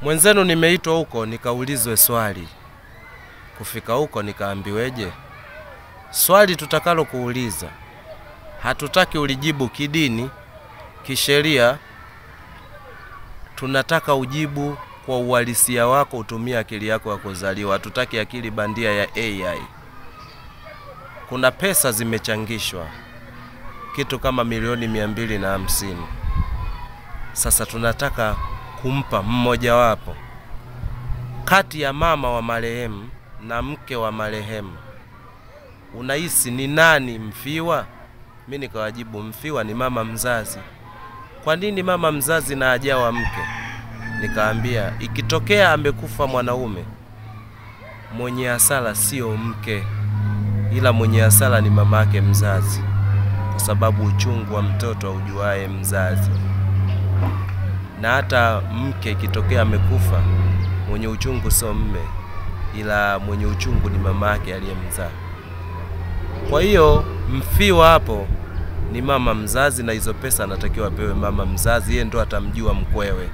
Mwenzenu nimeitwa huko nikaulizwe swali. Kufika huko nikaambiweje? Swali tutakalo kuuliza hatutaki ulijibu kidini, kisheria, tunataka ujibu kwa uhalisia wako, utumie akili yako ya kuzaliwa. Hatutaki akili bandia ya AI. Kuna pesa zimechangishwa kitu kama 250,000,000. Sasa tunataka kumpa mmoja wapo kati ya mama wa marehemu na mke wa marehemu. Unahisi ni nani mfiwa? Mimi nikawajibu mfiwa ni mama mzazi. Kwa nini mama mzazi na ajawa mke? Nikaambia ikitokea amekufa mwanaume, mwenye hasara sio mke, ila mwenye hasara ni mamake mzazi, kwa sababu uchungu wa mtoto aujuae mzazi. Na hata mke ikitokea amekufa, mwenye uchungu sio mme, ila mwenye uchungu ni mamake aliyemzaa. Kwa hiyo mfiwa hapo ni mama mzazi, na hizo pesa anatakiwa apewe mama mzazi, yeye ndo atamjua mkwewe.